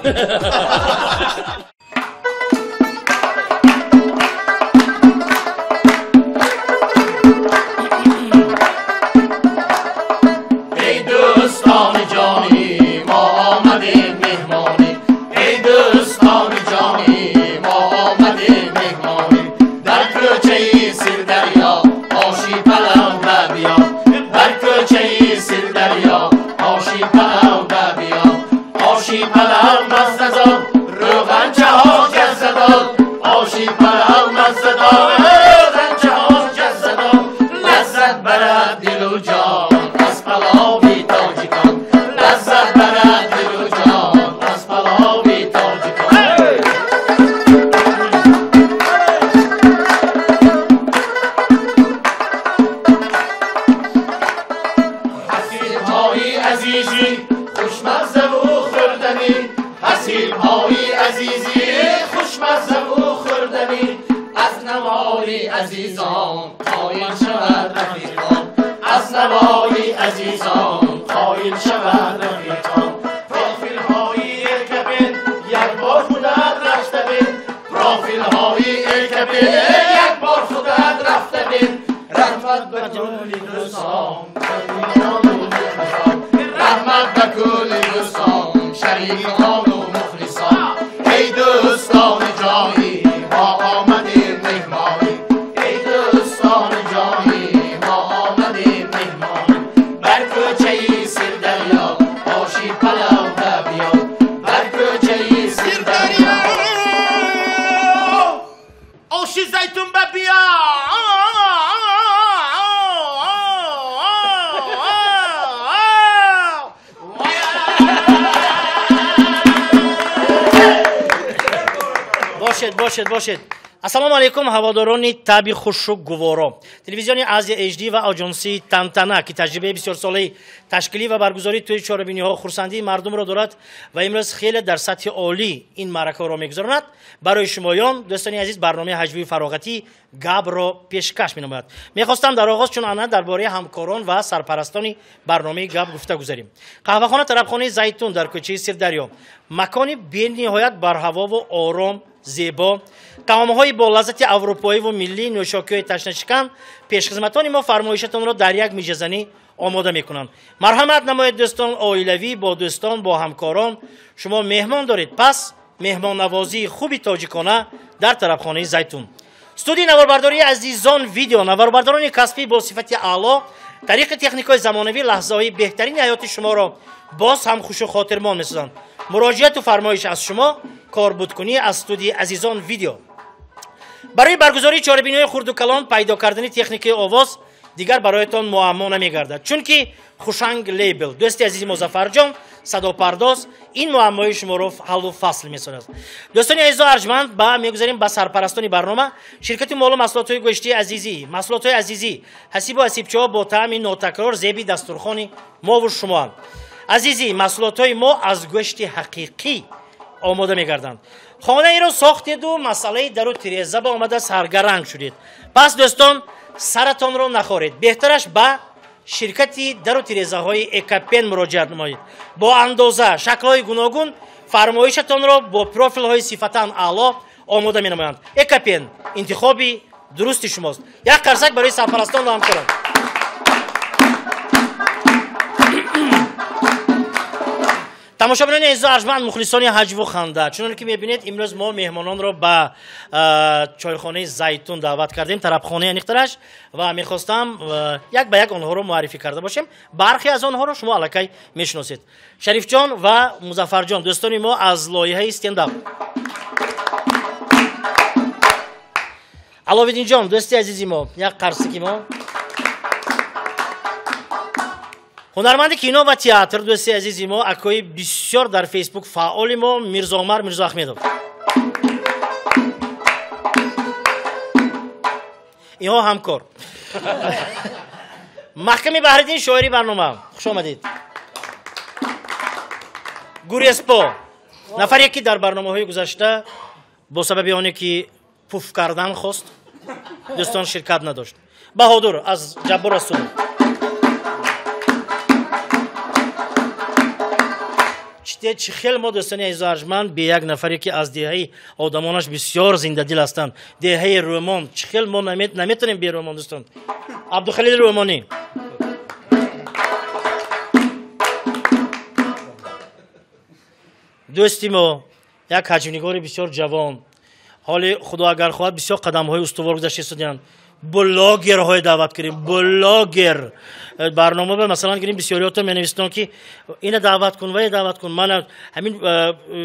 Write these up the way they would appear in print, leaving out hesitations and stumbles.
Эй дӯстони ҷонӣ, мо омадем меҳмонӣ. Эй дӯстони ҷонӣ, мо омадем меҳмонӣ. Дар кӯчаи Сирдарё оши палав ба биё. Дар кӯчаи Сирдарё оши палав ба биё. Оши палав маззадор, рӯғанчаҳо ҷаззадор. Оши палав маззадор, рӯғанчаҳо ҷаззадор. Лаззат барад дилу ҷон аз палови тоҷикон. Лаззат барад дилу ҷон аз палови тоҷикон. Ҳасибҳои азизӣ, хушмаззаву хӯрданӣ. Ҳасибҳои азизӣ, хушмаззаву хӯрданӣ. Аз навои азизон қоил шавад рафиқон. Аз навои азизон қоил шавад рафиқон. Профилҳои Элкапен як бор худат рафта бин. Профилҳои Элкапен як бор худат рафта бин. Раҳмат ба кулли дӯстон, шарикону мухлисон. Раҳмат ба кулли дӯстон, шарикону мухлисон. Эй дӯстони ҷонӣ, мо омадем меҳмонӣ. Эй дӯстони ҷонӣ, мо омадем меҳмонӣ. Бар кӯчаи Сирдарё оши палав ба биё. Бар кӯчаи Сирдарё оши зайтун ба биё. Бошед, бошед, бошед. Ассалому алайкум, ҳаводорони таби хушу гуворо. Телевизиони Азия HD ва оҷонсии Тантана, ки таҷрибаи бисёрсолаи ташкилӣ ва баргузории тӯи чорабиниҳо, хурсандии мардумро дорад ва имрӯз хеле дар сатҳи олӣ ин маъракаро мегузаронад, барои шумоён, дӯстони азиз, барномаи ҳаҷвии фароғатӣ Гапро пешкаш менамояд. Мехостам дар оғоз чун ана дар бораи ҳамкорон ва сарпарастони барномаи Гап гуфта гузарем. Қаҳвахона тарабхонаи Зайтун дар кӯчаи Сирдарё, макони бениҳоят барҳавову ором, зебо, таомҳои бо лаззати аврупоиву миллӣ, нӯшокиҳои ташнашикан. Пешхизматони мо фармоишатонро дар як мижазанӣ омода мекунанд. Марҳамат намоед, дӯстон, оилавӣ, бо дӯстон, бо ҳамкорон. Шумо меҳмон доред, пас меҳмоннавозии хуби тоҷикона дар тарабхонаи Зайтун. Студияи наворбардории Азизон Видео, наворбардорони касбӣ бо сифати аъло, тариқи техникаи замонавӣ лаҳзаҳои беҳтарини ҳаёти шуморо боз ҳам хушу хотирмон месозанд. Муроҷиату фармоиш аз шумо, корбудкунӣ аз студияи Азизон Видео. Барои баргузории чорабиниҳои хурду калон пайдо кардани техникаи овоз дигар бароятон муаммо намегардад, чунки Хушанг Лейбл, дӯсти азизи Музаффарҷон, садопардоз, ин муаммои шуморо ҳаллу фасл месозад. Дӯстони азизу арҷманд, ба мегузарем ба сарпарастони барнома. Ширкати молу маҳсулотҳои гӯштии Азизӣ, маҳсулотҳои Азизӣ, ҳасибу ҳасибчаҳо бо таъми нотакрор зеби дастурхони мову шумоанд. Азизӣ, маҳсулотҳои мо аз гӯшти ҳақиқӣ омода мегарданд. Хонаеро сохтеду масъалаи дару тиреза ба омада саргаранг шудед. Пас, дӯстон, саратонро нахоред. Беҳтараш ба ширкати дару тирезаҳои Экапен муроҷиат намоед. Бо андоза, шаклҳои гуногун фармоишатонро бо профилҳои сифатан аъло омода менамоянд. Экапен интихоби дурусти шумост. Як қарсак барои сарпарастон ва ҳамкорон. Тамошобинони азизу арҷманд, мухлисони ҳаҷву ханда, чуноне ки мебинед, имрӯз мо меҳмононро ба чойхонаи Зайтун даъват кардем, тарабхонаи аниқтараш, ва мехостам як ба як онҳоро муаррифӣ карда бошем. Бархе аз онҳоро шумо аллакай мешиносед. Шарифҷон ва Музаффарҷон, дӯстони мо аз лоиҳаи стендап. Аловиддинҷон, дӯсти азизи мо, як қарсаки мо. Ҳунарманди кино ва театр, дӯсти азизи мо, акои бисёр дар Фейсбук фаъоли мо, Мирзоумар Мирзоахмедов. Инҳо ҳамкор. Маҳками Баҳриддин, шоири барнома, хуш омадед. Гуреспо, нафаре ки дар барномаҳои гузашта бо сабаби оне ки пуф кардан хост, дӯстон ширкат надошт. Баҳодур аз Ҷаббор Расулов. Те чӣ хел мо дӯстони азизу арҷманд бе як нафаре ки аз деҳаи одамонаш бисёр зиндадил ҳастанд, деҳаи Рӯмон, чӣ хел мо наметавонем бе Рӯмон дӯстон. Абдухалил Рӯмонӣ. Дӯсти мо як ҳаҷвнигори бисёр ҷавон, ҳоли худо агар хоҳад бисёр қадамҳои устувор гузашта истодианд. Блогерҳои даъват кунем, блогер барнома ба масалан гирем, бисёриёто менависитон ки ина даъват кун ва даъват кун. Ман ҳамин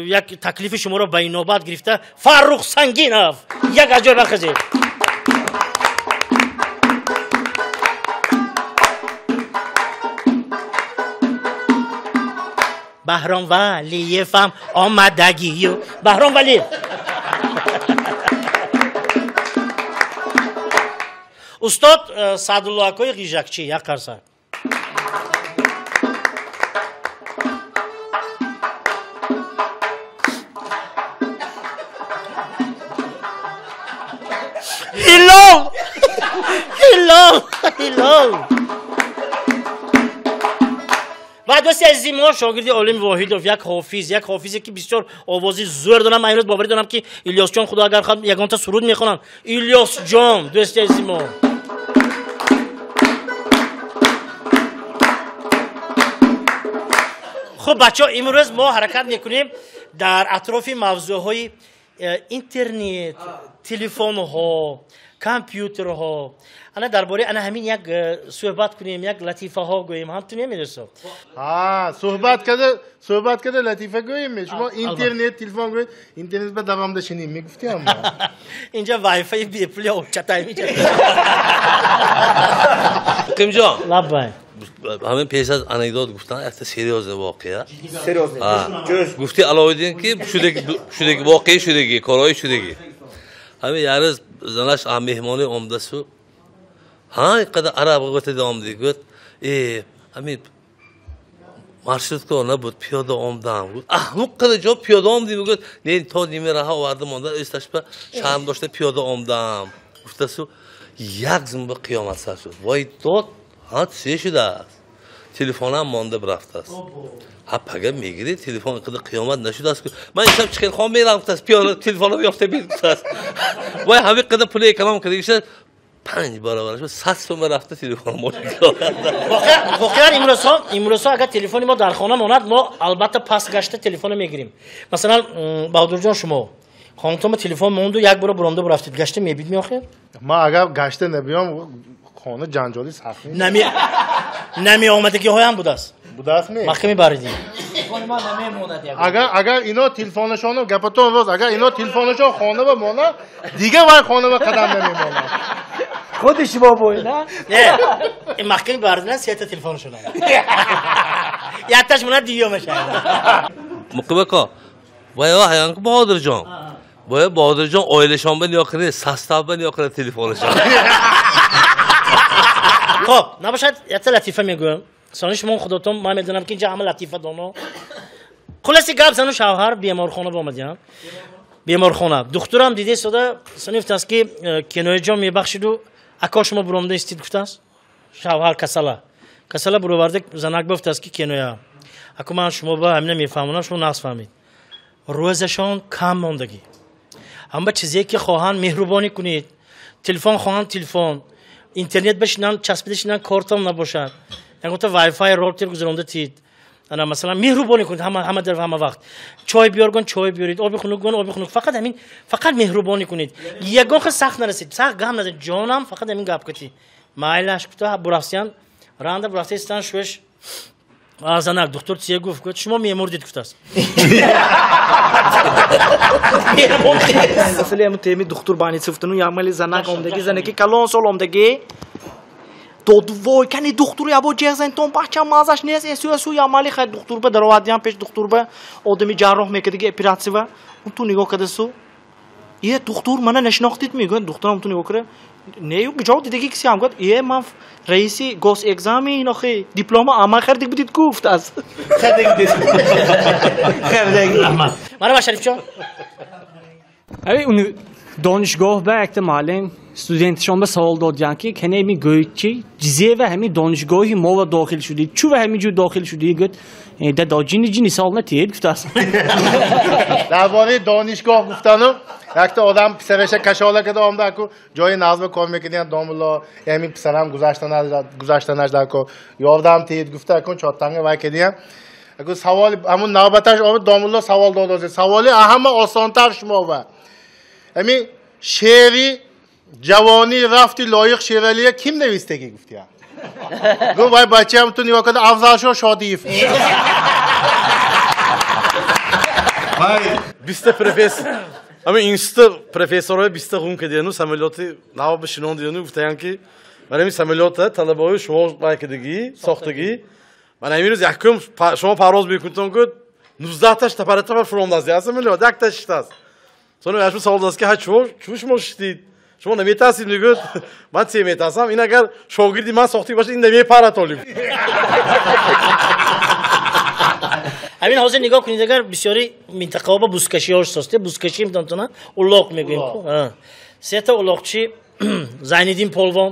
як таклифи шуморо ба инобат гирифта Фаррух Сангинов як аҷоиб бахазед. Баҳром Валиевам омадагию Баҳром Валиев. Устод Саъдулло акои Ғижакчӣ як қарса. Ҳилол! Ҳилол! Ҳилол! Ва дӯсти азизи мо шогирди Олим Воҳидов, як ҳофиз, як ҳофизе ки бисёр овози зӯр дорам. Ман имрӯз боварӣ дорам ки Илёсҷон худо агар хоҳад ягонта суруд мехонанд. Илёсҷон дӯсти азизи мо. Хуб бачаҳо, имрӯз мо ҳаракат мекунем дар атрофи мавзӯъҳои интернет, телефонҳо, компютерҳо. Ана дар бораи ана ҳамин як суҳбат кунем, як латифаҳо гӯем. Ҳам ту намедонистӣ? Ҳа, суҳбат карда латифа гӯем. Шумо интернет, телефон гӯед, интернет ба давомда шинем мегуфтиам. Инҷа вайфай бепули чатай меҷа. Муқимҷон. Лаббай. Ҳамин пеш аз анекдот гуфтан якта серьёзный воқеа. Серьёзный. Гуфти Аловиддин ки шудаги воқеи шудаги, корҳои шудаги. Ҳамин як рӯз занаш меҳмонӣ омдасу, ҳа, инқадар араб гуфта омди, гуфт, ҳамин маршрутка набуд, пиёда омдам. Гуфт, аҳмуқ қадар ҷо пиёда омдӣ? Гуфт, не, то нима раҳа овардам онда, ӯсташба шарм дошта пиёда омдам. Гуфтасу, як зумба қиёмат сар шуд. Вой дод, ҳа, се шудааст. Телефонам монда бирафтааст. Ҳа, пага мегирӣ, телефон инқадар қиёмат нашудааст. Ман ишам Чиқилхон мерам, гуфтааст, пиёда телефонам ёфта бир, гуфтааст. Вой ҳамин қадар пули эконом карда, гуфтааст, 5 баробар шуд, 100 сом рафта телефон мошин. Воқеан имрӯзҳо агар телефони мо дар хона монад, мо албатта пас гашта телефонро мегирем. Масалан, Баҳодурҷон, шумо хонатон телефон монду, як бора буронда бурафтед, гашта мебид меохед? Ман агар гашта набиём, хона ҷанҷоли сахт. Намеомадагиҳоям будааст. Будааст ми? Маҳками баридӣ. Агар ино телефонашону гапатон рост, агар ино телефонашон хона ба монад, дигар вай хона ба қадам намемонад. Худи шумо боед, а? Не, ин маҳками бардина сета телефонашон. Якташ монад, диё мешавад. Муқим ака, вай ҳаянку Баҳодурҷон. Вай Баҳодурҷон оилашон ба нигоҳ кунед, состав ба нигоҳ кунед телефонашон. Хоб, набошад, якта латифа мегӯям. Сони шумо худотон, ман медонам ки инҷа ҳама латифа доно. Хулоси гап, зану шавҳар беморхона бомадиям. Беморхона. Духтурам дида истода, сони гуфтааст ки Кенояҷон мебахшиду, ако шумо буромда истид, гуфтааст. Шавҳар касала. Касала буроварда занак гуфтааст ки Кеноя, ако ман шумо ба ҳамина мефаҳмонам, шумо нақс фаҳмид. Рӯзашон кам мондагӣ. Ҳама чизе ки хоҳанд меҳрубонӣ кунед. Телефон хоҳанд телефон. Интернет башинанд, часпида шинанд, кортам набошад. Ягонта вайфай роутер гузаронда тид. Ана масалан меҳрубонӣ кунед ҳама дар ҳама вақт. Чой биёргон, чой биёред, оби хунук гон, оби хунук. Фақат ҳамин, фақат меҳрубонӣ кунед. Ягон хел сахт нарасед, сахт гап назанед. Ҷонам фақат ҳамин гап кунед. Майлаш кута бурафтиян, ранда бурафтистан шуш. Занак духтур чие гуфт, гуфт шумо мемурдид, гуфтааст. Масалан, ҳамин теми духтур больница гуфтану ямали занак омдаги, занаки калон сол омдаги. Дод вой, кани духтур ябо ҷеғ тон бача мазаш нест, эсу эсу ямали хай духтур ба даровардиям пеш духтур ба одами ҷарроҳ мекардаги оператсия ва он ту нигоҳ кардасу. Е духтур мана нашинохтид мегӯяд, духтурам ту нигоҳ карда. Не, ю ҷо дидаги киси ҳам гуфт, е ман раиси госэкзамен охи диплома ама хардик будид гуфт аз. Раҳмат. Мана ба Шарифҷон. Ҳамин Донишгоҳ ба якта муаллим студентшон ба савол додян ки кане ми гӯед чи ҷизе ва ҳами донишгоҳи мо ва дохил шудӣ, чу ва ҳами ҷу дохил шудӣ? Гӯяд, дадо ҷини ҷини савол натиҳед гуфтааст. Дар бораи донишгоҳ гуфтану якта одам писараша кашола карда омда, аку ҷои назма кор мекардиян домулло, ҳамин писарам гузаштанаш дар кор ёрдам тиҳед гуфта, акун чоттанга вай кардиян. Аку саволи ҳамун навбаташ омад, домулло савол дод. Саволи ҳама осонтар шумо ва ҳамин шеъри ҷавонӣ рафти лоиқ Шералия ким навистагӣ гуфтия. Гуфт вай бачаам ту нигоҳ карда Афзалшо Шодиев. Вай биста профессор, ҳамин институт профессорҳои биста ғум кардияну самолёти нав бишинондияну гуфтаян ки ман ҳамин самолёта талабаҳои шумо вай кардагӣ, сохтагӣ. Ман ҳамин рӯз якум шумо парвоз мекунтон, гуфт 19таш тапаратапар фуромдаст, я самолёт якташ шиштаст. Сони яшму савол даст ки ҳа чу шумо шиштид? Шумо наметарсид? Мегӯяд ман се метарсам, ин агар шогирди ман сохтӣ бошад, ин намепарад толиб. Ҳамин ҳозир нигоҳ кунед, агар бисёри минтақаҳо ба бузкашиҳо сохта, бузкашӣ метонтона улоқ мегӯем. Сета улоқчи Зайниддин полвон,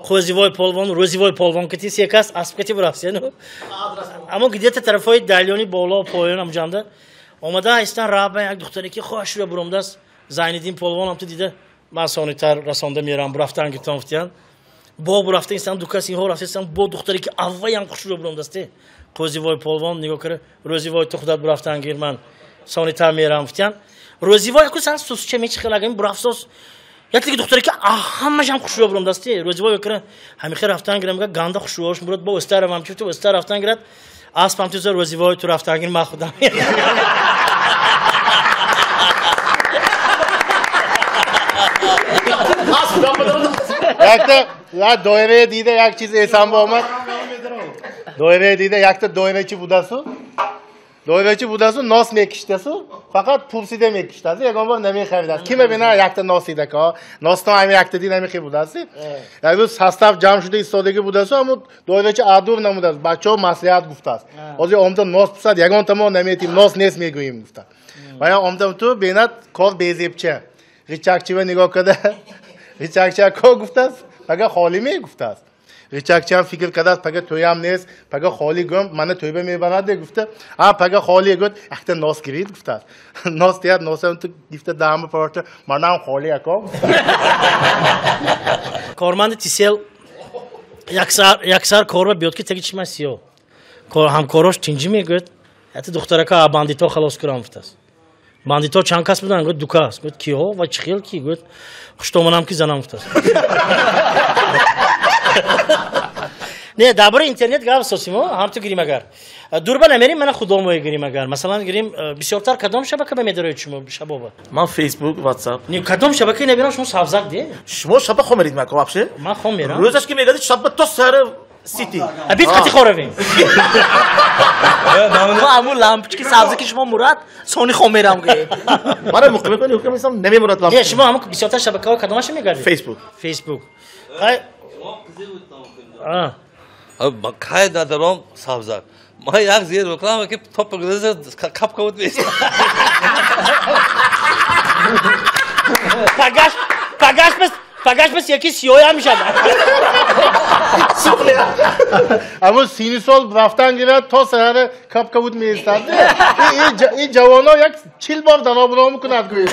Қӯзивой полвон, Рӯзивой полвон кати се кас асп кати бурафтияну. Аммо где-то тарафҳои Далёни боло поён амҷанда омада истан раба як духтаре ки хоҳашро буромдааст. Зайниддин полвон ҳам ту дида ман сонитар расонда мерам, бурафтан гитон фтиян. Бо бурафта истан ду кас инҳо рафта истан бо духтаре ки авваям хушро буромдааст. Қӯзивой полвон нигоҳ кара, Рӯзивой ту худат бурафтан гир, ман сонитар мерам фтиян. Рӯзивой ку сан сусча мечихел агам бурафсос. Ятлиги духтаре ки ҳамашам хушро буромдааст. Рӯзивой кара ҳамихе рафтан гирам, ганда хушрош мурад, бо ӯста равам чифту ӯста рафтан гирад. Аспам туза Рӯзивой ту рафтан гир, ман худам. Якта як доираи дида як чиз эсам ба омад. Доираи дида якта доирачи будасу. Доирачи будасу нос мекиштасу, фақат пурсида мекиштасу, ягон бор намехаридас. Кима бина якта носида ка? Ностон ҳами якта дид ҳами хе будаси. Як рӯз состав ҷамъ шуда истодагӣ будасу, аммо доирачи адур намудааст. Бачаҳо маслиҳат гуфтааст. Ҳозир омда нос пурсад, ягон тамо наметим, нос нест мегӯем гуфта. Ва я омдам ту бинад кор безебча. Ричакчива нигоҳ карда, Ричакча ко гуфтааст, пага холӣ мегуфтааст. Ричакчиам фикр кардааст, пага тӯям нест, пага холӣ гӯм, мана тӯйба мебарад гуфта. А пага холӣ гӯд, якта нос гирид гуфтааст. Нос диҳад, носам ту гифта даҳама парошта, манам холӣ ако. Корманди Тисел яксар корба биёд ки теги чима сиё. Ҳамкорош тинҷӣ мегӯяд, ята духтарака бандито халос кунам гуфтааст. Бандито чанд кас буданд? Гӯяд ду кас. Гӯяд киҳо ва чӣ хел ки? Гӯяд хуштоманам ки занам гуфтааст. Не, дар бораи интернет гап сосимо, ҳам ту гирим агар. Дурба намерим, мана худомое гирим агар. Масалан гирим, бисёртар кадом шабака ба медароед шумо шабоба? Ман Facebook, WhatsApp. Не, кадом шабакае набинам шумо сабзак де? Шумо шаба хом мерид мако вообще? Ман хом мерам. Рӯзаш ки мегардид шаба то саҳар сити. А бит қати хоравем. Ма аму лампочки сабзаки шумо мурад, сони хом мерам гӯед. Мара муқимӣ кунед, ҳукм мисам намемурад лампочка. Не, шумо ҳаму бисёртар шабакаҳо кадомаша мегардид? Facebook. Facebook. Хай Кай надаром сабзак. Ман як зер реклама ки топ гузашта капка буд мест. Пагаш пагаш бас пагаш бас яки сиёҳ мешад. Аммо сини сол рафтан гирад то саҳар капка буд меистад. Ин ҷавонҳо як 40 бор даробуро мекунад гӯед.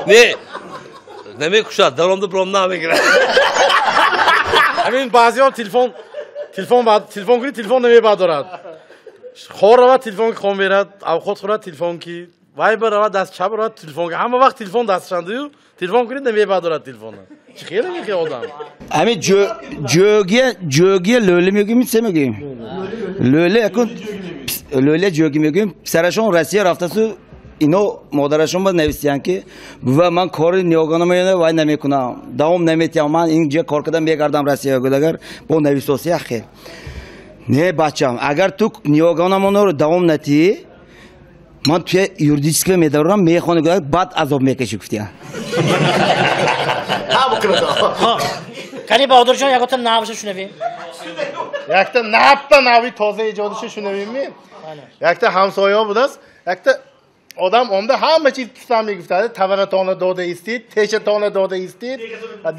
Не, намекушад, даромду бром намегирад. Ҳамин баъзеҳо телефон телефон кунӣ, телефон намебардорад. Хор равад, телефон ки хом мерад, авқот хӯрад, телефон ки вайбер равад, даст чап равад, телефон ки ҳама вақт телефон дастшандаю, телефон кунӣ намебардорад телефонро. Чӣ хеле мехоҳ одам? Ҳамин ҷӯгия лӯле мегӯем, се мегӯем? Лӯле якун лӯле ҷӯгӣ мегӯем. Писарашон Россия рафтасу ино модарашон ба нависиянд ки бува ман кори ниёгонамояна вай намекунам, давом наметиҳам, ман ин ҷо кор кардам мегардам Россия. Агар бо нависоси яхе. Не бачам, агар ту ниёгонамонро давом натиҳӣ, ман туя юридически медарорам, мехонӣ, баъд азоб мекашӣ гуфтия. Кани Баҳодурҷон, ягота навша шунавем? Якта наппа нави тоза эҷодиша шунавемми? Якта ҳамсояҳо будааст, якта Одам омда ҳама чиз пустан мегуфтад. Таваратонро дода истед, тешатонро дода истед,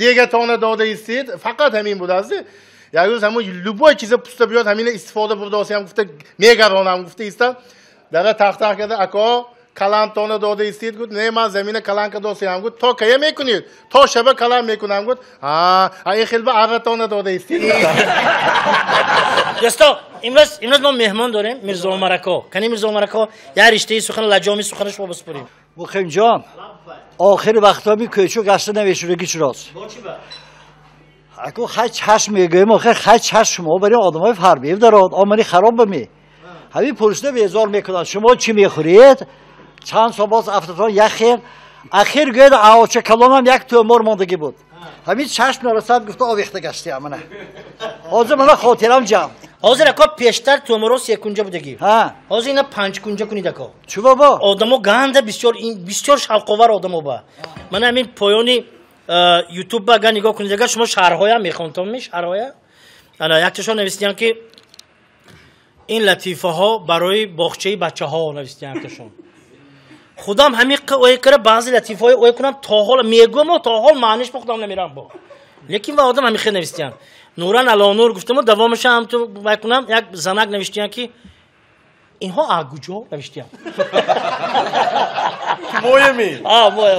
дегатонро дода истед. Фақат ҳамин будааст. Як рӯз ҳамон любой чиза пуста биёд, ҳамина истифода бурдосиям гуфта, мегаронам гуфта истам. Дара тахтах карда, ако калантонро дода истед, гуфт, не, ман замина каланка досиям, гуфт, то кая мекунед? То шаба калан мекунам, гуфт, а ин хел ба арратонро дода истед. Дӯсто, имрӯз мо меҳмон дорем, Мирзо Умарако. Кани Мирзо Умарако, як риштаи сухан, лаҷоми суханаш мо бисупорем. Муқимҷон, охири вақтҳо ми кӯчо гашта намешудаги чирост? Ако хай чашм мегӯем, охир хай чашм шумо барои одамои фарбев дарод, омани хароб ба ми. Ҳамин пурсида безор мекунанд, шумо чӣ мехӯред? Чанд сол боз афтатон як хел, ахир гӯяд аоча калонам як тӯмор мондагӣ буд. Ҳамин чашм нарасад гуфта овехта гаштиам мана. Ҳозир мана хотирам ҷамъ. Ҳозир ако пештар тӯморо секунҷа будагӣ. Ҳозир ина панҷкунҷа кунид ако. Чӣ бобо? Одамо ганда бисёр, бисёр шавқовар одамо ба. Мана ҳамин поёни ютуб ба агар нигоҳ кунед, агар шумо шаҳрҳоя мехонтон ми шаҳрҳоя? Ана якташон навистиян ки ин латифаҳо барои боғчаи бачаҳо навистиян якташон. Худам ҳамин ой кара баъзе латифаҳои ой кунам то ҳол мегӯям, то ҳол маъниш ба худам намерам бо. Лекин ва одам ҳамин хел навистиян. Нуран Алонур гуфтам, давомаша ҳам ту вай кунам, як занак навиштиян ки инҳо аз куҷо навиштиян. Моями? А, моя.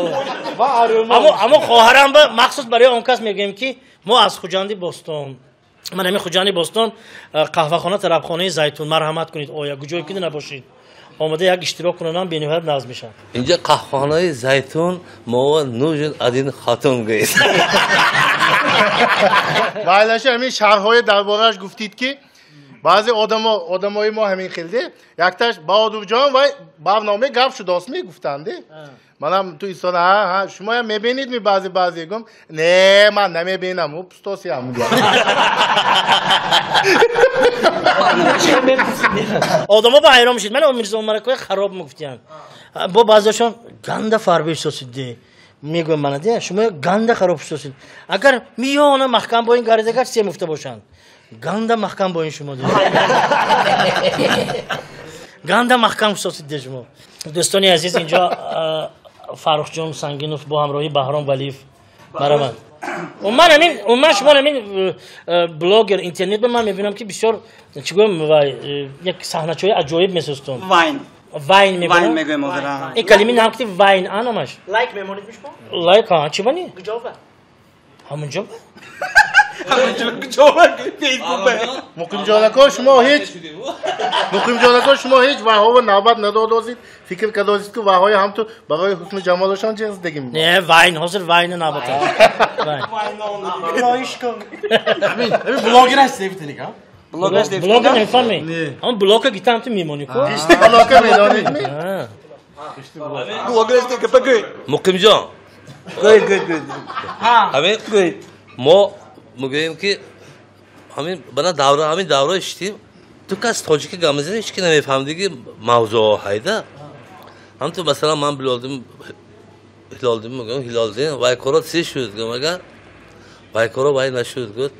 Аммо хоҳарам ба махсус барои он кас мегӯем ки мо аз Хуҷанди Бостон. Ман ҳамин Хуҷанди Бостон қаҳвахона, тарабхонаи Зайтун, марҳамат кунед, оя куҷое ки набошед. Омада як иштирок кунанам бениҳоят нағз мешавад. Инҷа қаҳвахонаи Зайтун мо нужен один хатун гӯед. Вайлаша ҳамин шаҳрҳои дар борааш гуфтид ки баъзе одамои мо ҳамин хелде якташ Баҳодурҷон вай барномаи гап шудост мегуфтанде. Манам ту истода, ҳа, шумоям мебинед ми баъзе баъзе гум, не, ман намебинам, ӯ пустосиям. Одамо ба ҳайрон мешид. Ман Мирзо Умаракои хароб мегуфтиян. Бо баъзеашон ганда фарбе сосид. Мегӯям мана де, шумо ганда хароб сосид. Агар миёна маҳкам бо ин гаридагар се муфта бошанд. Ганда маҳкам бо ин шумо. Ганда маҳкам сосид де шумо. Дӯстони азиз, инҷо Фаррухҷон Сангинов бо ҳамроҳи Баҳром Валиев баромад. Умуман шумо ҳамин блогер интернет ба ман мебинам ки бисёр чӣ гӯям, як саҳначаҳои аҷоиб месозтон. Вайн. Вайн мегӯям? Вайн мегӯем ҳозир. Ин калими нам ки вайн а номаш? Лайк мемонед шумо? Лайк, ҳа, чӣ бани? Куҷо ба? Ҳамунҷо ба? Ҳамунҷо куҷо ба? Фейсбук ба. Муқимҷонако шумо ҳеҷ Муқимҷонако шумо ҳеҷ ваҳово навбат надодозид, фикр кардозид ки ваҳои ҳам ту барои ҳусни ҷамолашон чиз дегим. Не, вайн, ҳозир вайна навбат. Вайн. Роиш кун. Ҳамин блогер ҳаст девтеник, ҳа? Блогер намефаҳмӣ? Ҳам блока гитам ту мемонӣ ку? Блока медонед ми? Блогер ҳаст гапа гӯй. Муқимҷон. Гӯй, гӯй, гӯй. Ҳамин мо мегӯем ки ҳамин бана давра, ҳамин давра иштим. Ту кас тоҷики гап мезанӣ, ҳеч ки намефаҳмдиги мавзӯъ ҳайда. Ҳам ту масалан ман Билолдин, Ҳилолдин мегӯям, Ҳилолдин вай коро чӣ шуд гӯям, агар вай коро вай нашуд гӯд.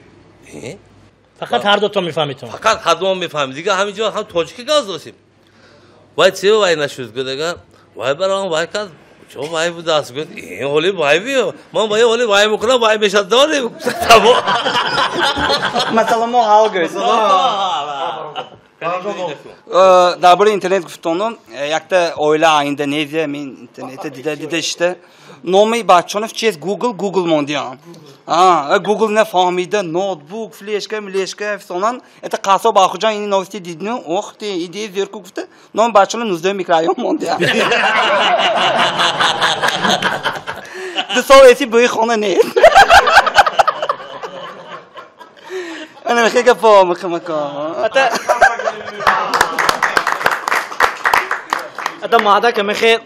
Фақат ҳар дуто мефаҳмитон. Фақат ҳар думо мефаҳмем. Дига ҳамин ҷо ҳам тоҷики гап дошем. Вай чӣ вай нашуд гӯд, агар вай барам вай кард, чо вай будааст гӯд, ин ҳоли вай биё. Ман вай ҳоли вай мекунам, вай мешад дорем. Масалан мо ҳал гӯед. Дар бораи интернет гуфтонам, якта оила Индонезия, мин интернете дида дида шида. Номи бачонов чиз Google, Google мондиям. Google нафаҳмида, ноутбук, флешка, млешка, фисонан. Это қассоб Ахуҷан ини новости дидну, ох ти, идея зерку гуфта, номи бачонов 19 микрорайон мондиям. 2 сол эси бӯи хона нест. Ана мехе гапо, мехе Ата мада ка мехе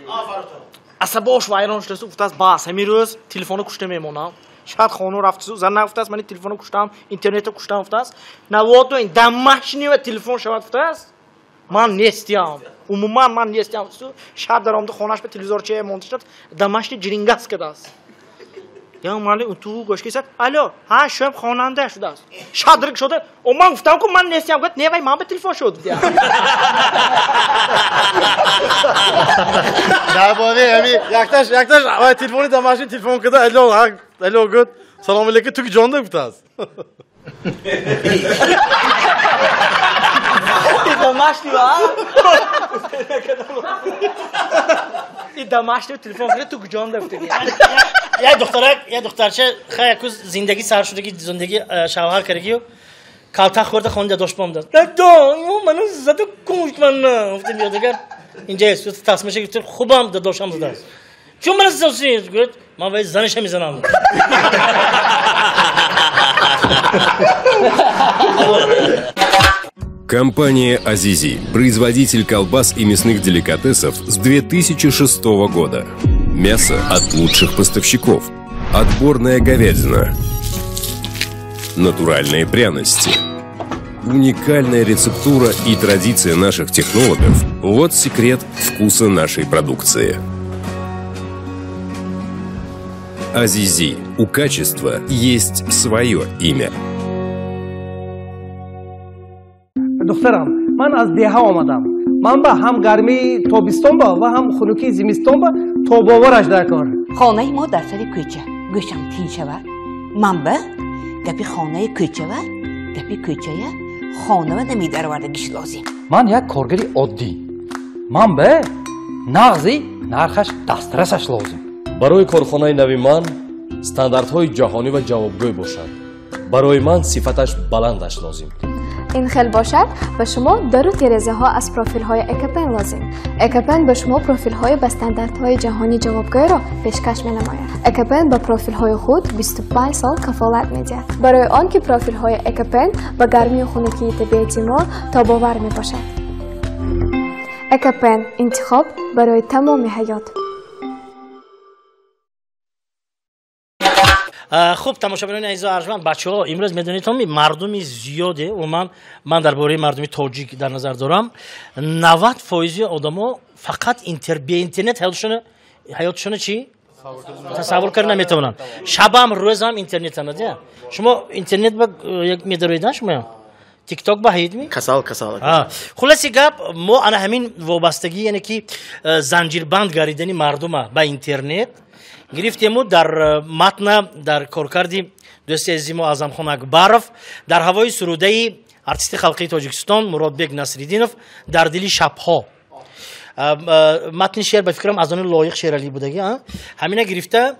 асабош вайрон шудасу гуфтааст, бас, ҳамин рӯз телефоно кушта мемонам. Шояд хона рафтасу, зан нагуфтааст, мани телефоно куштам, интернетро куштам гуфтааст. Наводу ин дамашнива телефон шавад гуфтааст. Ман нестиям. Умуман ман нестиям гуфтасу. Шаб даромада хонаш ба телевизорчае монда шуд, дамашни ҷирингас кардааст. Я мали ту гӯш кисад. Алло, ҳа шӯм хонанда шудааст. Шадрик шуда. О ман гуфтам ку ман нестам. Гуфт не вай ман ба телефон шуд. Дар бораи ҳами якташ якташ вай телефони домашний телефон када алло, алло гуфт. Салом алейкум, ту куҷонда гуфтааст. Домашний ва? И домашний телефон када ту куҷонда гуфта. Як духтарак, як духтарча хай яку зиндагӣ сар шудагӣ, зиндагӣ шавҳар кардагию калтак хӯрда хонда дошт бомдад. Дадо, ин ману зада кушт мана. Гуфтем ё дигар инҷа аст, тасмаша гуфт хубам дадошам задааст. Чун мана задааст? Гуфт ман вай занаша мезанам. Компания «Азизи» – производитель колбас и мясных деликатесов с 2006 года. Мясо от лучших поставщиков. Отборная говядина. Натуральные пряности. Уникальная рецептура и традиция наших технологов – вот секрет вкуса нашей продукции. «Азизи». У качества есть свое имя. Духтарам, ман аз деҳа омадам. Ман ба ҳам гармии тобистон ба ва ҳам хунукии зимистон ба тобовараш дар кор. Хонаи мо дар сари кӯча. Гӯшам тин шавад. Ман ба гапи хонаи кӯчава, гапи кӯчая хонава намедаровардагиш лозим. Ман як коргари оддӣ. Ман ба нағзи нархаш дастрасаш лозим. Барои корхонаи нави ман стандартҳои ҷаҳонӣ ва ҷавобгӯй бошад. Барои ман сифаташ баландаш лозим. Ин хел бошад, ба шумо дару терезаҳо аз профилҳои Экопен лозим. Экопен ба шумо профилҳои ба стандартҳои ҷаҳонӣ ҷавобгӯйро пешкаш менамояд. Экопен ба профилҳои худ 25 сол кафолат медиҳад. Барои он ки профилҳои Экопен ба гармию хунукии табиати мо тобовар мебошад. Экопен – интихоб барои тамоми ҳаёт. Хуб, тамошобинони азизу арҷманд, бачаҳо, имрӯз медонед, мардуми зиёде, умуман ман дар бораи мардуми тоҷик дар назар дорам, 90% одамо фақат бе интернет ҳаётшона чӣ тасаввур карда наметавонанд. Шабам рӯзам интернетана. Шумо интернет ба медароида шумо? Тикток ба ҳайдми? Касал, касал. Хулоси гап, мо ана ҳамин вобастагӣ, яъне ки занҷирбанд гардидани мардума ба интернет гирифтему дар матна, дар коркарди дӯсти азизи мо Аъзамхон Акбаров, дар ҳавои сурудаи артисти халқии Тоҷикистон Муродбек Насриддинов «Дар дили шабҳо». Матни шеър ба фикрам аз они Лоиқ Шералӣ будагӣ. Ҳамина гирифта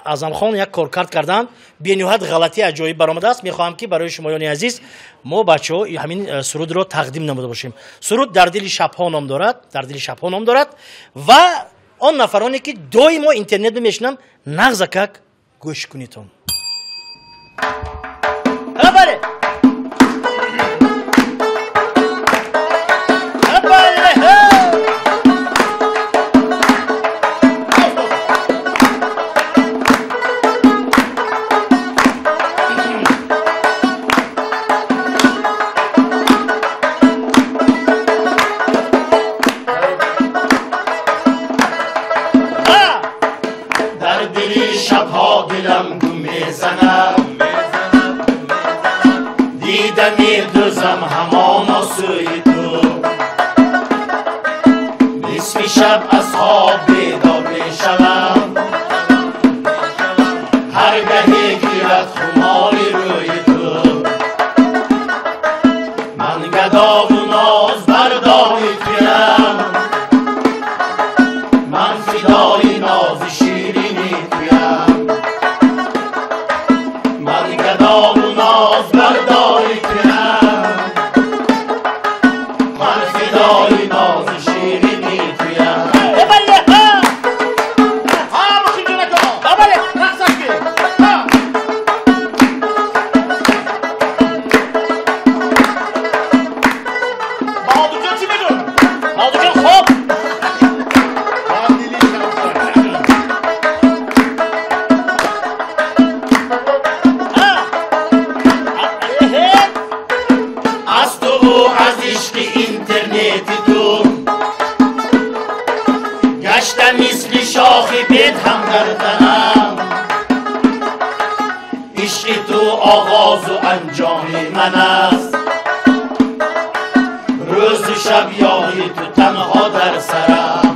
Аъзамхон як коркард карданд, бениҳоят ғалатии аҷоиб баромадааст. Мехоҳам ки барои шумоёни азиз мо бачаҳо ҳамин сурудро тақдим намуда бошем. Суруд «Дар дили шабҳо» ном дорад, «Дар дили шабҳо» ном дорад. Ва он нафароне ки доимо интернет мешинанд, нағзакак гӯш кунитон. Бале, бале. Шаб аз хоб бедор мешавам, ҳар гаҳе гирад хумори рӯи ту. Ман гадову ноз бардори туям, ман фидои нози ширини туям. Ман гадову ноз бардори туям, ман фидои нози ширини туям. Гашта мисли шохи бед ҳам дар танам. Шаб ёди ту танҳо дар сарам,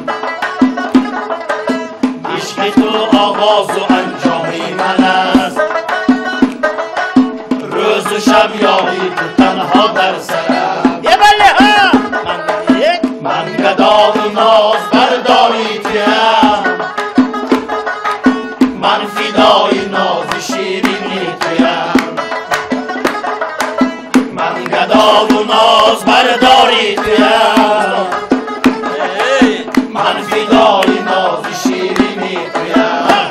ишқи ту оғозу анҷоми ман аст. Рӯзу шаб ёди ту танҳо дар сарам. Ман гадою ноз бардори туям, ман фидои нози ширини туям. Ман гадою ноз бардори туям, ман фидои нози ширини туям.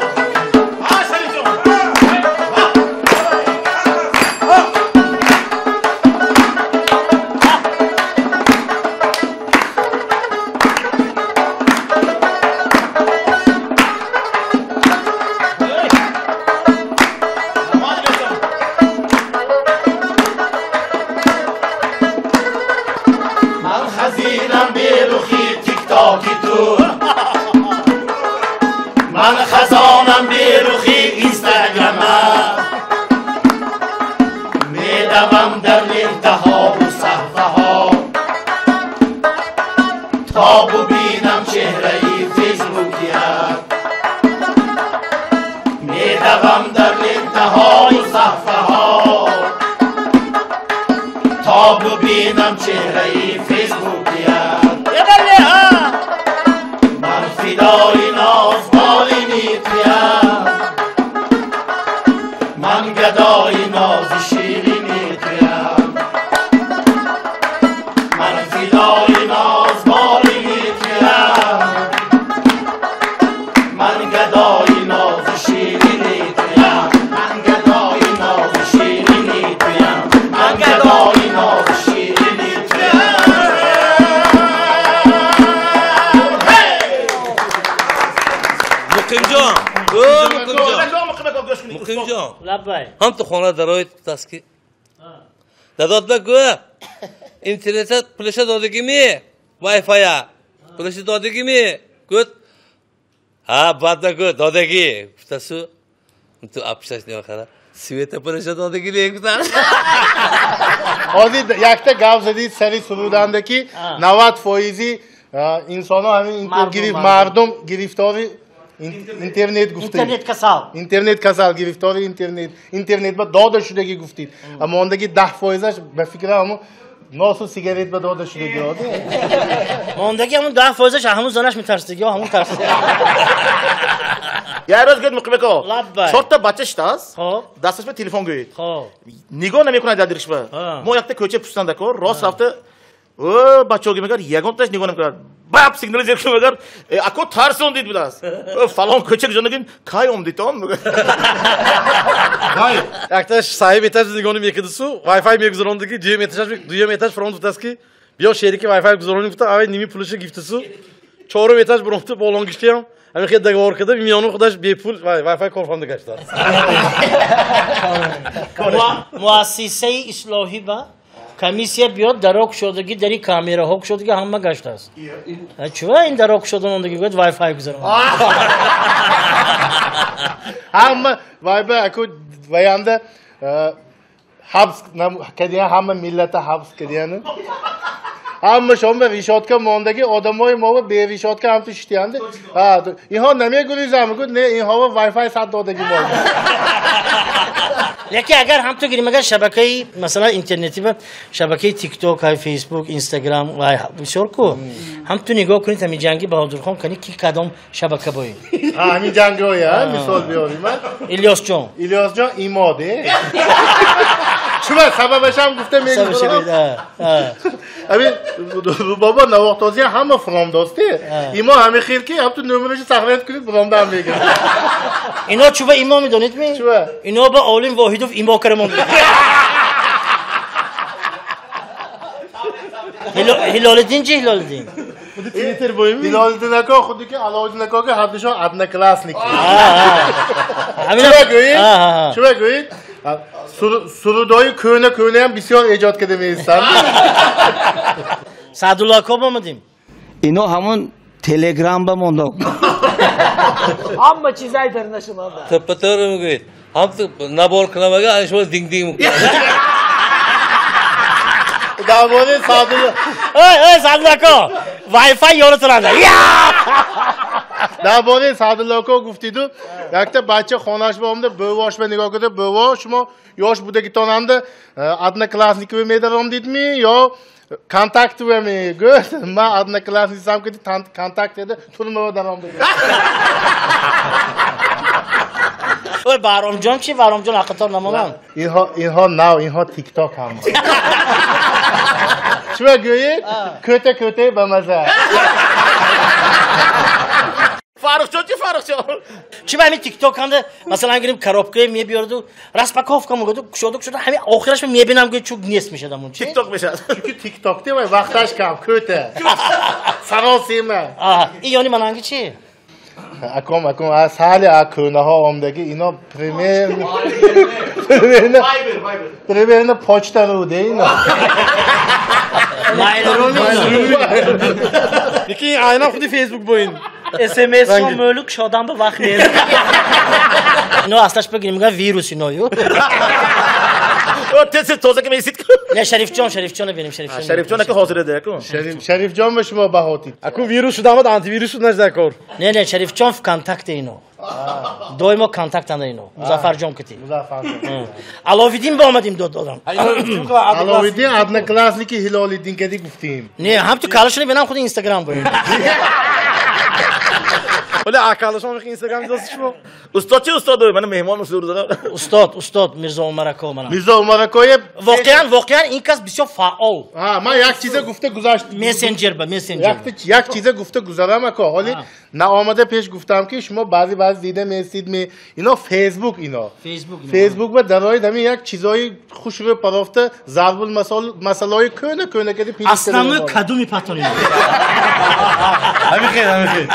Ман хазинам берухи тиктоки ту, ман хазонам берухи инстаграма. Медавам дар лентаҳову саҳфаҳо, то бубинам чеҳраи фейсбукият. Медавам дар лентаҳову саҳфаҳо, то бубинам чеҳраи фейсбукият. Ман фидои нозболини туям, ман гадои нози ширини туям. Ман фидои нозболини туям, ман гадои нози ширини туям. Ман гадои нози ширини туям, ман гадои нози ширини туям. Муқимҷон, о Муқимҷон, Муқимҷон, Лаббай. Ҳам ту хона дароид гуфтааст ки дадот ба гӯ интернета пулаша додагими, вайфая пулаша додагими? Гӯд ҳа, баъд ба гӯ додагӣ гуфтасу ту апшаш нехара света пулаша додагӣ не гуфтааст. Ҳозир якта гап задид сари суруданда ки 90% инсонҳо ҳамин мардум гирифтори интернет гуфтед. Интернет касал. Интернет касал, гирифтори интернет. Интернет ба дода шудагӣ гуфтид. Аммо ондаги 10%-аш ба фикрам ҳамун носу сигарет ба дода шудагӣ. Мондаги ҳамун 10%-аш ҳамун занаш метарсидагӣ, ҳамун тарсид. Як рӯз гӯяд Муқимако, Лаббай. чорта бача шитааст, дасташ ба телефон гӯед. Нигоҳ намекунад дар диришба. Мо якта кӯча пустанда ко, рост рафта, о бачаҳо мегӯяд, ягонташ нигоҳ намекунад. Баб сигнали зер мегӯяд, ако тарсон дид будааст. Фалон кӯча ҷо нагӯем, кай омдитон? Якташ соҳиби этаж нигоҳ мекардису, вайфай мегузарондиги, дуюм этаж, дуюм этаж фронт гуфтааст ки биё шерики вайфай гузаронем гуфта, авай ними пулаша гифтису, чорум этаж буромту болон гиштиям, ҳамин хел договор карда, миёну худаш бепул вайфай корхона гаштааст. Муассисаи ислоҳӣ ба комиссия биёд, даро кушодагӣ, дари камераҳо кушодагӣ, ҳама гаштааст. Чува ин даро кушодан ондагӣ гӯяд вайфай гузарон. Ҳама вайба аку ваянда ҳабс кардиян, ҳама миллата ҳабс кардияну. Ҳама шома решотка мондагӣ, одамои мо бе решотка ҳам ту шитиянда. Инҳо намегурезанд, мегӯяд не, инҳо вайфай сад додагӣ мо. Лекин агар ҳам ту гирим, агар шабакаи масалан интернетӣ ба шабакаи тикток, ҳай фейсбук, инстаграм вай бисёр ку, ҳам ту нигоҳ кунед ҳамин ҷанги Баҳодурхон кани ки кадом шабака бои. Ҳамин ҷангҳоя мисол биёрим. Илёсҷон. Илёсҷон имоде. Чума сабабашам гуфта мегӯям. Ҳамин бобо навохтозия ҳама фромдосте. Имо ҳамин хел ки ҳам ту номерашо сахрат кунед фромдам мегирад. Ино чуба имо медонед ми? Чуба? Ино ба Олим Воҳидов имо карамон. Ҳилолиддин чи Ҳилолиддин? Ҳилолиддин ака худи ки Алоуддин ака ки ҳардушон одноклассники. Чуба гӯед? Чуба гӯед? Сурудҳои кӯна кӯнаам бисёр эҷод карда меистанд. Саъдулло ака омадем. Ино ҳамон телеграм ба мондо. Ҳама чизай дар нашунада. Таппатор мегӯед. Ҳам ту набор кунам ага, ана шумо динг динг мекунад. Дар бораи Саъдулло. Ой, ой, Саъдулло ако, Wi-Fi ёро туранда. Дар бораи Саъдулло ако гуфтиду, якта бача хонаш ба омада, бувош ба нигоҳ карда, буво, шумо ёш будагитонанда одноклассникове медаром дидми ё контактове ми? Гӯ, ман одноклассницам ки контакт еда турмава даром дид. Ой, Баҳромҷон чи? Баҳромҷон ҳаққатон намонам. Инҳо нав, инҳо тикток ҳама. Чиба гӯед? Кӯта кӯтаи ба маза. Фаррухҷон чи, Фаррухҷон? Чи ба ҳамин тикток ҳанда, масалан, гирим коробкае мебиёрду, распаковка мегӯяду, кушоду кушоду, ҳамин охираш мебинам, гӯ чук нест мешад амун чи? Тикток мешад. Чунки тикток те вақташ кам, кӯта. Саросима. Ин ёни мананги чи? Аком, аком, аз ҳали а кӯнаҳо омдаги, ино примерно почта руде ино. Лекин айнан худи Фейсбук боин. СМС-ро мӯлук шодам ба вақт нест. Ино аслаш бигирим, мегӯяд вирус ино ю. Тез тоза ки месид. Не, Шарифҷон, Шарифҷона бинем, Шарифҷон. Шарифҷон ака ҳозир эда яку. Шарифҷон ба шумо баҳотид. Аку вирус шудамад, антивирус шуд нажда кор. Не, не, Шарифҷон ВКонтакте ино. Доимо контактанда ино. Музаффарҷон кити. Музаффарҷон. Аловиддин ба омадим дод додам. Аловиддин одноклассники Ҳилолиддин кади гуфтим. Не, ҳам ту калашони бинам худи Инстаграм боин. Вале акалашон мехи Инстаграм дидост шумо? Устод чи устод? Мана меҳмон устод. Устод, устод Мирзо Умар ако мана. Мирзо Умар акоев воқеан, воқеан ин кас бисёр фаъол. Ҳа, ман як чиза гуфта гузашт. Мессенджер ба, мессенджер. Як чиза гуфта гузарам ако. Ҳоли наомада пеш гуфтам ки шумо баъзе баъзе дида месид ми ино Фейсбук ино. Фейсбук. Фейсбук ба дарои дами як чизои хушрӯ парофта зарбул масал масалои кӯна кӯна кади пеш. Основной каду мепатонем. Ҳамин хел, ҳамин хел.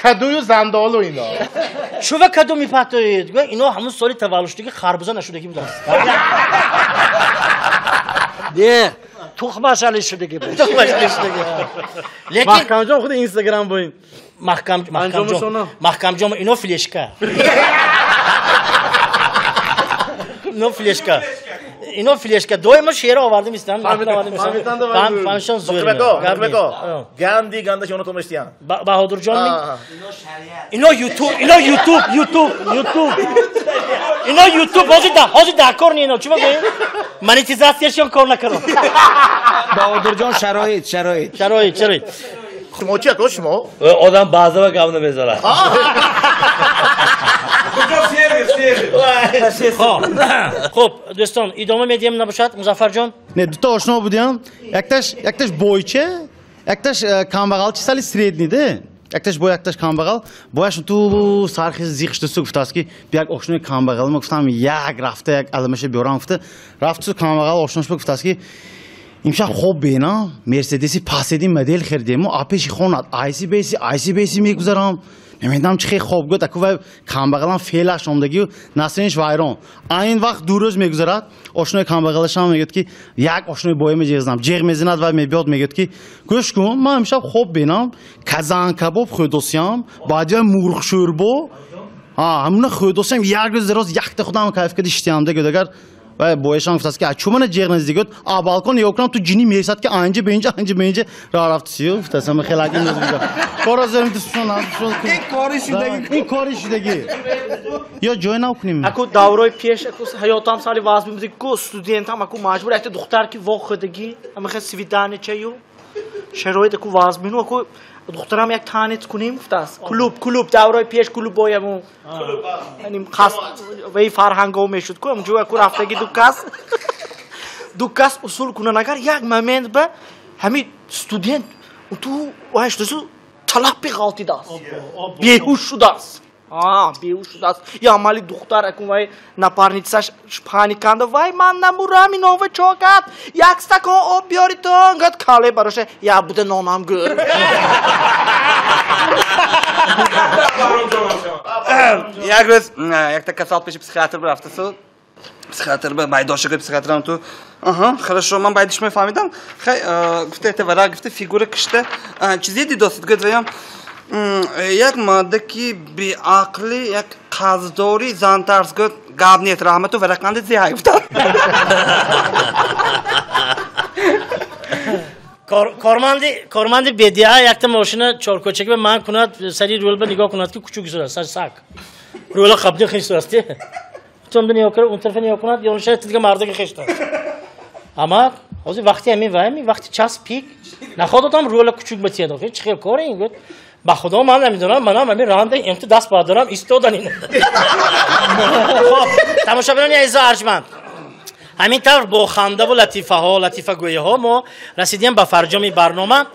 Кадую зандолу ино. Чува каду мепатоед? Гӯ ино ҳамун соли таваллудшудагӣ харбуза нашудагӣ будааст. Не, тухмаш али шудагӣ буд. Тухмаш али шудагӣ. Лекин Маҳкамҷон худи Инстаграм боин. Маҳкам, Маҳкамҷон, Маҳкамҷон ино флешка. Ино флешка. Ино флешка. Доимо шеър овардим истан. Фаҳмишон зӯр. Ганди ганда шоно томештиян. Баҳодурҷон ми? Ино YouTube, ино YouTube, YouTube, YouTube. Ино YouTube ҳозир да, ҳозир дар кор не ино. Чӣ бигӯем? Монетизатсияшон кор накард. Баҳодурҷон шароит, шароит. Шароит, шароит. Шумо чи ако шумо? Одам баъза ва гап намезанад. Хуб, дӯстон, идома медиҳем набошад, Музаффарҷон? Не, дута ошно будем. Якташ, якташ бойча, якташ камбағал чи сали средний де. Якташ бой, якташ камбағал. Бояш ту сархи зиқ шуда гуфтааст ки як ошнои камбағал ма гуфтам як рафта як аламаша биёрам гуфта. Рафту камбағал ошнош ба гуфтааст ки имшаб хоб бена, Мерседеси паседи модел хердему, а пеши хонат айси беси, айси беси мегузарам. Намедонам чи хел хоб гӯд, аку вай камбағалам феълаш омдагию настроениш вайрон. Айн вақт ду рӯз мегузарад, ошнои камбағалашам мегӯяд ки як ошнои бояме ҷеғ занам. Ҷеғ мезанад ва мебиёд мегӯяд ки гӯш кун, ман имшаб хоб бенам, казан кабоб хӯдосиям, баъди вай мурғ шӯрбо, ҳамуна хӯдосиям, як рӯз дароз якта худам кайф карда иштиям да гӯд. Агар вай бояшам гуфтааст ки чӯ мана ҷеғ назди гӯд, а балкон нигоҳ кунам ту ҷинӣ месад ки анҷа бенҷа анҷа бенҷа ра рафтисию гуфтааст ама хеле агин кора зерим дустшон ин кори шудагӣ, ин кори шудагӣ ё ҷой нав кунем. Аку даврои пеш аку ҳаётам сали вазм буд ку студентам аку маҷбур якта духтар ки во худагӣ ама хел свидание чаю шароит аку вазм бину аку духтарам як танец кунем гуфтааст. Клуб, клуб даврои пеш клуб бояму яъне қас вай фарҳанго мешуд ку амҷо аку рафтаги ду кас ду кас усул кунан агар як момент ба ҳамин студент ту вай шудасу талаб ғалтидааст, беҳуш шудааст. Беҳуш шудааст. Я амали духтар акун вай напарницаш паниканда вай ман намурам инова чокат як стакон об биёритон гад кале бароша я буда нонам гӯр. Як рӯз якта касал пеши психиатр рафтасу. Психиатр ба байдошига психиатрам ту. Аҳа, хорошо, ман байдиш мефаҳмидам. Хай, гуфта это вара, гуфта фигура кишта. Чизе дидосид гуфт ваям як мардаки беақли, як қаздори зантарс гуфт гап нет, раҳмату варақанди зиҳай гуфтам. Корманди БДА якта мошина чоркӯчаки ба ман кунад, сари рӯлба нигоҳ кунад, ки кучук сурат, сар сак. Рӯла қабди хеш сураст. Тонда нигоҳ кунад, он тарафа нигоҳ кунад, ёнша дига мардаги хеш дорад. Ама ҳозир вақти ҳамин ва ҳамин вақти час пик наход одам рӯла кучук батияд. Охи чӣ хел коре ин гӯяд. Ба худо ман намедонам, манам ҳамин ранда имту даст бардорам истодан ин. Хоб, тамошобинони азизу арҷманд. Ҳамин тавр бо хандаву латифаҳо, латифагӯиҳо мо расидем ба фарҷоми барнома.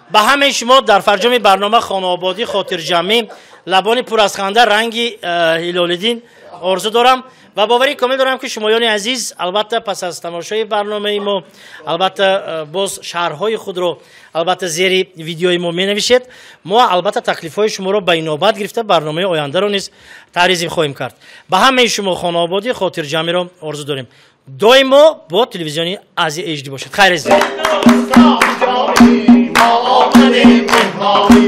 Ба ҳамаи шумо дар фарҷоми барнома хонаободӣ, хотирҷамъӣ, лабони пур аз ханда ранги Ҳилолиддин орзу дорам ва боварӣ комил дорам, ки шумоёни азиз албатта пас аз тамошои барномаи мо албатта боз шарҳҳои худро албатта зери видеои мо менависед. Мо албатта таклифҳои шуморо ба инобат гирифта барномаи ояндаро низ таъризӣ хоҳем кард. Ба ҳамаи шумо хонаободӣ, хотирҷамъиро орзу дорем. Доимо бо телевизиони Азия HD бошед. Хайр азизон. Мо омадем меҳмонӣ,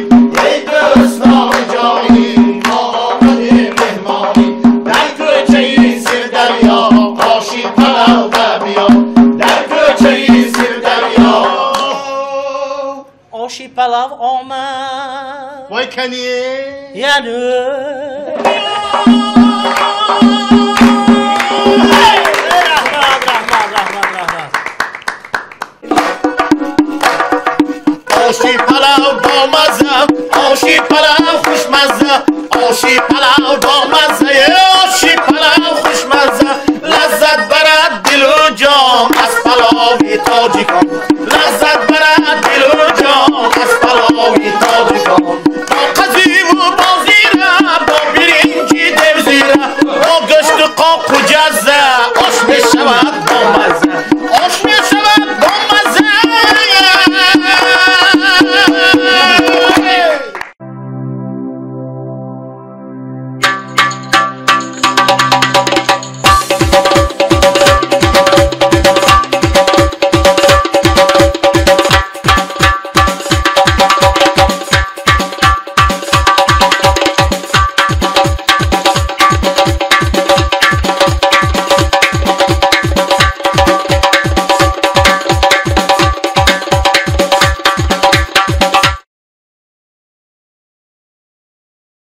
эй дӯстони ҷонӣ, мо омадем меҳмонӣ. Дар кӯчаи Сирдарё оши палав ба биё, дар кӯчаи Сирдарё оши палав омад. Вой кание. Яну раҳмат, раҳмат, раҳмат, раҳмат. Оши палав бомазза, оши палав хушмазза, оши палав бомазза.